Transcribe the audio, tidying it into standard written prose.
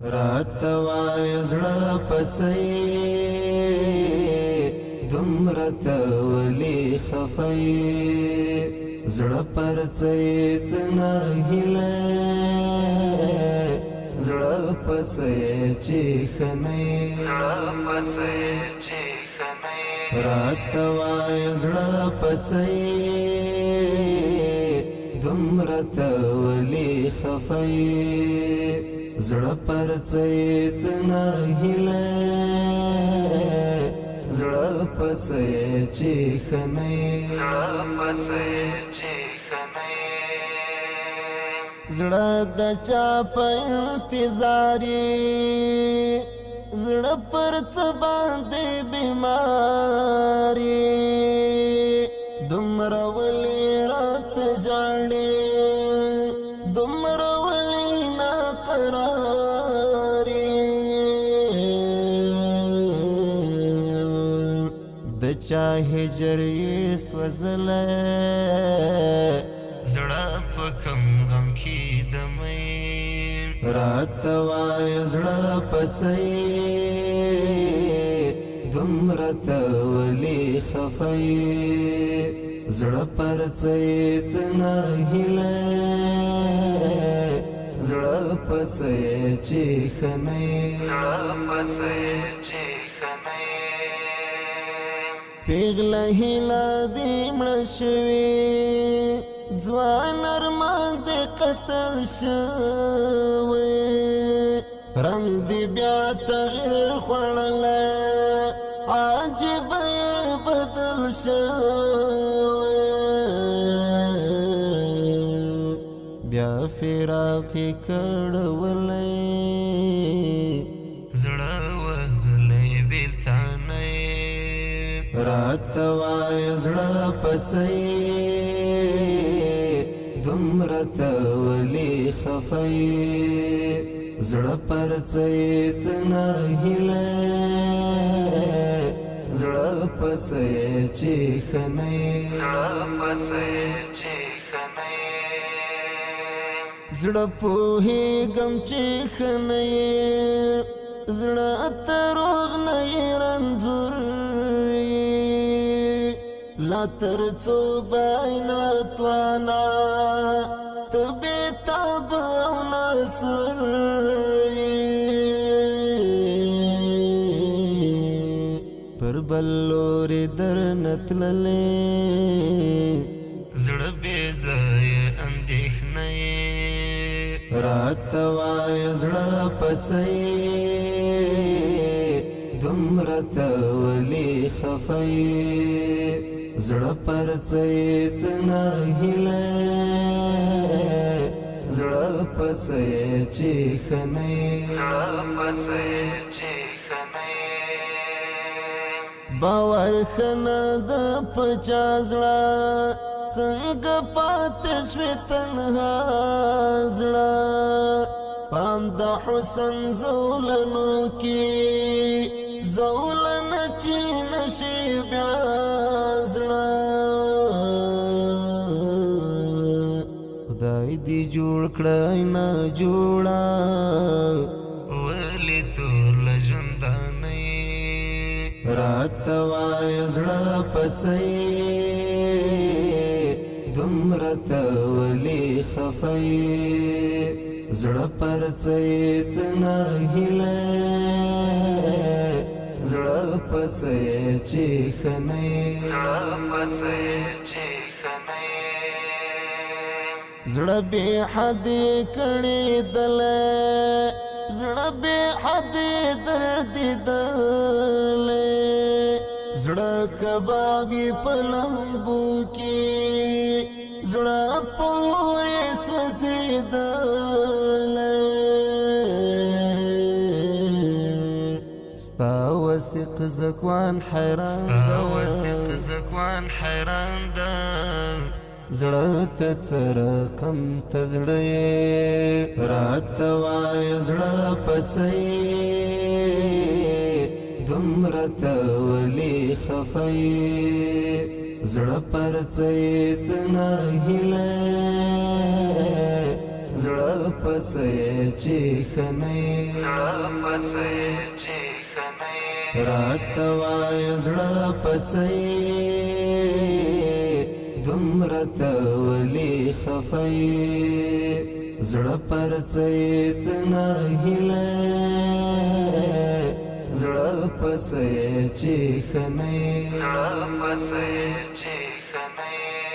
راته وایه زړه په څه یې، دومره ته ولې خفه یې؟ زړه پر څه یې ته ناهیلی، زړه په څه یې چې ښه نه یې؟ زړه په څه یې چې ښه نه یې؟ راته وایه زړه په څه یې، دومره ته ولې خفه یې؟ زړه پر څه یې ته ناهیلی، زړه په څه یې چې ښه نه یې؟ زړه په څه یې چې ښه نه یې؟ زړه د چا په انتظار یې، زړه پر څه باندې بیمار یې؟ دومره ولې راته ژاړې، دومره ولې ناقرار یې؟ د چا هجر یې سوځلی، زړه په کوم غم کې د مې؟ راته وایه زړه په څه یې، دومره ته ولې خفه یې؟ زړه پر څه یې ته ناهیلی، زړه په څه یې چې ښه نه یې؟ زړه په څه یې چې ښه نه یې؟ پیغله هیله دې مړه شوې، ځوان ارمان دې قتل شوی، رنګ دې بیا تغیر خوړلی، عجیبه یې بدل شوی، بیا فراق یې کړولی، زړه وهلی بېلتانه یې. راته وایه زړه په څه یې، دومره ته ولې خفه یې؟ زړه پر څه یې ته ناهیلی، زړه په څه یې چې ښه نه یې؟ زړه په څه یې چې ښه نه یې؟ زړه پوهېږم چې ښه نه یې، زړه ته روغ نه یې، رنځور یې، لا تر څو به ناتوانه ته بېتاب او ناصر یې؟ پر بل لوري درنه تللې، زړه بې ځایه اندېښنه یې. راته وایه زړه په څه یې، دومره ته ولې خفه یې؟ زړه پر څه یې ته ناهیلی، زړه په څه یې چې ښه نه یې؟ زړه په څه یې چې ښه نه یې؟ باور ښه نه ده په چا زړه، څنګه پاتې شوې تنها زړه؟ پام د حسن زولنو کې زولنه چې نشي بیا زړه، خدای دې جوړ کړی نه جوړه، ولې تور له ژوندانه یې؟ راته وایه زړه په څه یې، دومره ته ولې خفه یې؟ زړه پر څه یې ته ناهیلی، زړه په څه یې چې ښه نه یې؟ زړه په څه یې چې ښه نه یې؟ زړه بې حدې کړېدلی، زړه بې حدې دردېدلی، زړه کباب یې په لمبو کې، زړه په اور یې سوځېدلی، ستا وثیق ځکوان حیران ستا وثیق ځکوان حیران ده، زړه ته څه رقم ته زړه یې؟ راته وایه زړه په څه یې، دومره ته ولې خفه یې؟ زړه پر څه یې ته ناهیلی، زړه په څه چې ښه نه یې؟ زړه په څه چې ښه نه یې؟ راته وایه زړه په څه یې، دومره ته ولې خفه یې؟ زړه پر څه یې ته ناهیلی، زړه په څه یې چې ښه نه یې؟ زړه په څه چې ښه نه یې؟